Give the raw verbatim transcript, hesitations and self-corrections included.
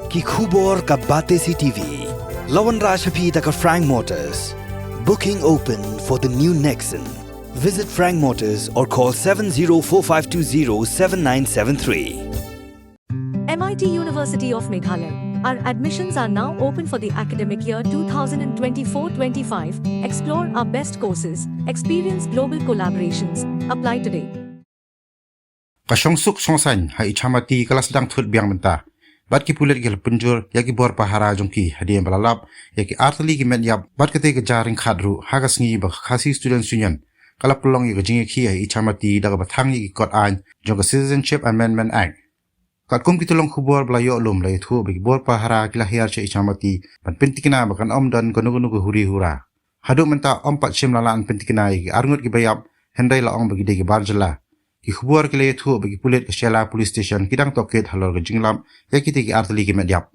Ki khubor ka Batesi T V. La wanrah sha phi da ka Frank Motors. Booking open for the new Nexon. Visit Frank Motors or call seven zero four five two zero seven nine seven three. M I T University of Meghalaya. Our admissions are now open for the academic year two thousand twenty-four twenty-five. Explore our best courses, experience global collaborations. Apply today. Ka shongsuk shongsaiñ ha Ichamati ka la sdang thut biang mynta. Bad ki pulit ki la pynjur ïa ki bor pahara jong ki hadien ba la lap ïa ki artylli ki met ïap bad kata ka jingryngkat ruh ha ka sngi ba ka Khasi Students Union ka la pynlong ïa ka jingïakhih ha Ichamati da kaba thang ïa ki kot aiñ jong ka Citizenship Amendment Act. Katkum ki tyllong khubor ba la ïoh lum la ïathuh ba ki bor pahara ki la hiar sha Ichamati ban pyntikna ba kan ym don kano kano ka huri hura. Haduh mynta ym pat shym la lah ban pyntikna ïa ki arngut kiba ïap, hynrei la ong ba ki dei ki bar jylla. Ki khubor ki la ïathuh ba ki pulit ka Shella Police Station ki dang tohkit halor ka jinglap ïa kita ki artylli ki met ïap.